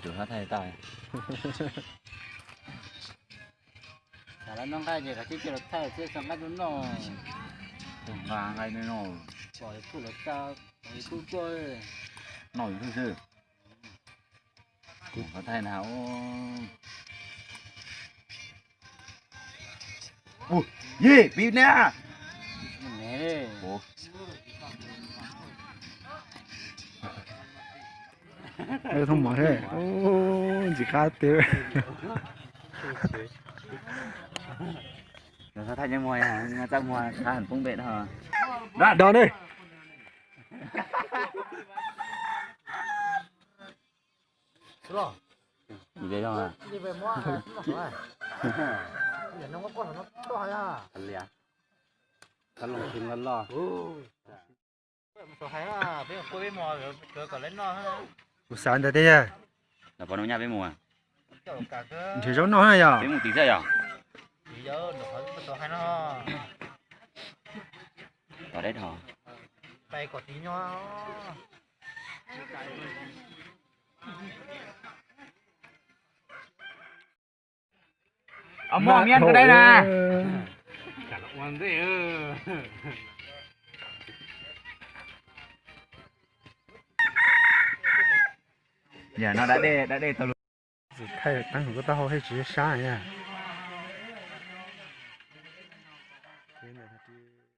Tus no thaij tau. Tam lawv noj nqaij ces kov tib cia los thaij thiab tso nqaij tuaj noj. Tus nqa nqaij tuaj noj. Pom YouTube los tsa, pom YouTube tuaj. Noj YouTube xwb. Tus qhov thaij na. Ua, yej, pib na. Ua, thooj mov thiab. Ntxim qab tiag. Thaij nyob muag, txaj muag, qab heev poob pem no. Dos ne. Kuv xav ntawd tiag. Los pov noj nyaj peb mus. Nrhiav zaub noj na yog. Peb mus tim xwb yog. Tom deb dhau. Muaj miab rau dai na. Yam no da dej, da dej tau lug. Thaij teeb hauv koj taub hau thiaj tsis sab na.